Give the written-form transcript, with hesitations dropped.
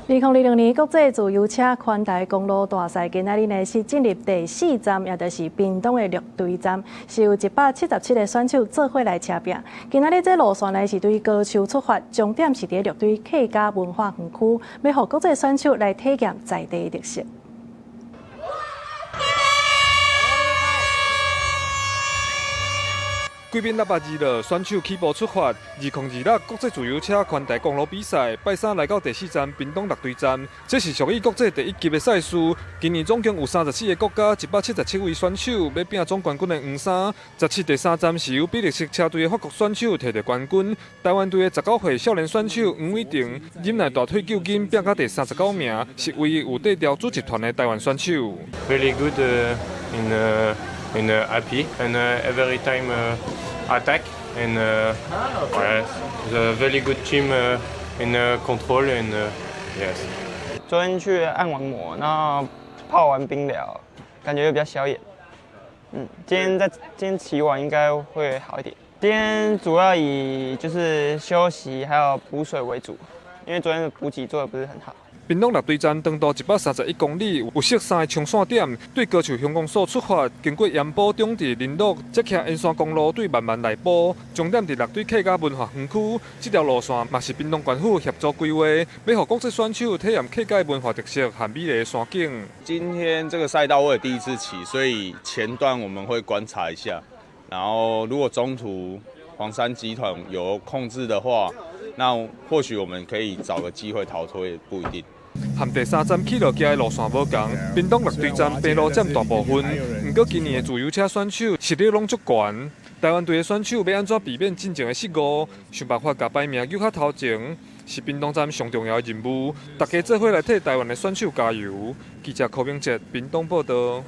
2026年國際自由車環台公路大賽，今仔日呢是進入第四站，也就是屏東的綠堆站，是由177個選手做伙來車拼。今仔日這路線呢是對高樹出發，終點是佇綠堆客家文化園區，欲予國際選手來體驗在地的特色。貴賓喇叭二號選手起步出發，2026國際自由車環台公路比賽，拜三來到第四站屏東綠堆站，這是屬於國際第一級的賽事。今年總共有34個國家，177位選手欲拼總冠軍的黃衫。17第三站是由比利時車隊的法國選手提著冠軍，台灣隊的19歲少年選手黃偉霆忍耐大腿舊筋，拼到第39名，是唯一有綴牢主集團的台灣選手。 Really good in happy and every time attack and yes, the very good team in control and yes. 昨天去按完摩，然後泡完冰療，感覺又比較消炎。今天騎完應該會好一點。今天主要以就是休息還有補水為主，因為昨天的補給做得不是很好。屏東綠堆站長度131公里，有設三個衝線點，對高樹鄉公所出發，經過鹽埔、中坜、麟洛，才騎沿山公路對萬巒內埔，終點佇綠堆客家文化園區。這條路線嘛是屏東縣府協助規劃，欲予國際選手體驗客家文化特色和美麗的山景。今天這個賽道我也第一次騎，所以前段我們會觀察一下，然後如果中途黃山集團有控制的話，那或許我們可以找個機會逃脫，也不一定。和第三站起落機的路線無仝，屏東綠堆站平路佔大部分。毋過今年的自由車選手實力攏足懸，台灣隊的選手欲按怎避免進前的失誤，想辦法共排名扭較頭前，是屏東站上重要的任務。大家做伙來替台灣的選手加油。記者柯明哲屏東報導。